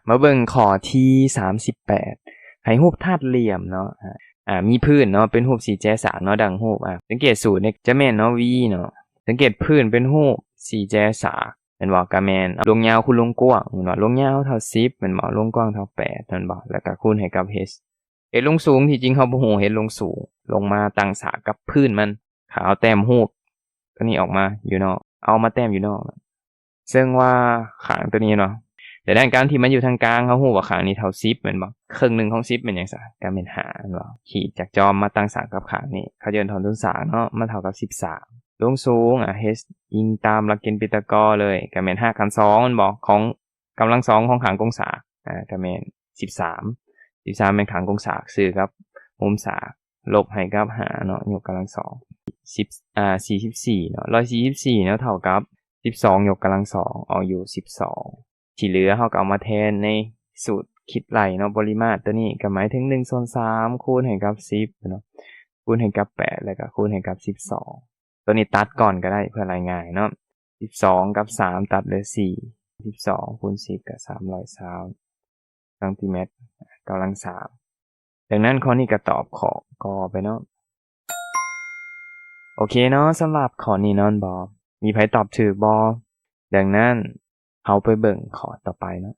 ມາເບິ່ງຂໍ້ທີສາມສິບແປດ ໃຫ້ຮູບທາດຫຼ່ຽມເນາະ ອາ ມີພື້ນເນາະ ເປັນຮູບສີ່ແຈສາມເນາະ ດັ່ງຮູບ ອາ ສັງເກດສູດນີ້ຈະແມ່ນເນາະ V ເນາະ ສັງເກດພື້ນເປັນຮູບສີ່ແຈສາມ ແມ່ນບໍ່? ກໍແມ່ນລວງຍາວຄູນລວງກວ້າງແມ່ນບໍ່? ລວງຍາວເທົ່າສິບແມ່ນບໍ່? ລວງກວ້າງເທົ່າແປດແມ່ນບໍ່? ແລ້ວກໍຄູນໃຫ້ກັບ H H ລວງສູງ ທີ່ຈິງເຮົາບໍ່ຮູ້ H ລວງສູງ ລົງມາຕັ້ງສາກກັບພື້ນມັນ ເຮົາເອົາແຕ້ມຮູບຕົວນີ້ອອກມາຢູ່ນອກ ເອົາມາແຕ້ມຢູ່ນອກ ເຊິ່ງວ່າຂ້າງຕົວນີ້ເນາະ ແຕ່ດ້ານກາງທີ່ມັນຢູ່ທາງກາງ ເຮົາຮູ້ວ່າຂ້າງນີ້ເທົ່າສິບແມ່ນບໍ່? ເຄິ່ງໜຶ່ງຂອງສິບແມ່ນຫຍັງຊະ? ກໍແມ່ນຫ້າແມ່ນບໍ່? ຂີດຈາກຈອມມາຕັ້ງສາກກັບຂ້າງນີ້ ເຂົາເອີ້ນຖອນສູນສາກເນາະ ມັນເທົ່າກັບສິບສາມ ລວງສູງ ອາ H ອີງຕາມຫຼັກເກນປີຕາກໍເລີຍ ກໍແມ່ນຮາກຂັ້ນສອງແມ່ນບໍ່? ຂອງ ກຳລັງສອງຂອງຂ້າງກົງສາກ ອາ ກໍແມ່ນສິບສາມ ສິບສາມແມ່ນຂ້າງກົງສາກ ຊື່ກັບມຸມສາກ ລົບໃຫ້ກັບຫ້າເນາະ ຍົກກຳລັງສອງ ສິບ ອາ ສີ່ສິບສີ່ເນາະ ຮ້ອຍສີ່ສິບສີ່ເນາະ ເທົ່າກັບສິບສອງຍົກກຳລັງສອງ ອອກຢູ່ສິບສອງ ທີ່ເຫຼືອເຮົາກໍເອົາມາແທນໃນສູດຄິດໄລ່ເນາະ ປະລິມາດຕົວນີ້ກໍໝາຍເຖິງໜຶ່ງສ່ວນສາມຄູນໃຫ້ກັບສິບເນາະ ຄູນໃຫ້ກັບແປດ ແລ້ວກໍຄູນໃຫ້ກັບສິບສອງ ຕົວນີ້ຕັດກ່ອນກໍໄດ້ເພື່ອໄລ່ງ່າຍເນາະ ສິບສອງກັບສາມຕັດເຫຼືອສີ່ ສິບສອງຄູນສິບກໍສາມຮ້ອຍຊາວຊັງຕີແມັດກຳລັງສາມ ດັ່ງນັ້ນຂໍ້ນີ້ກໍຕອບຂໍ້ ກ ໄປເນາະ ໂອເຄເນາະ ສຳລັບຂໍ້ນີ້ເນາະ ແມ່ນບໍ່? ມີໃຜຕອບຖືກບໍ່? ດັ່ງນັ້ນເຮົາໄປເບິ່ງຂໍ້ຕໍ່ໄປເນາະ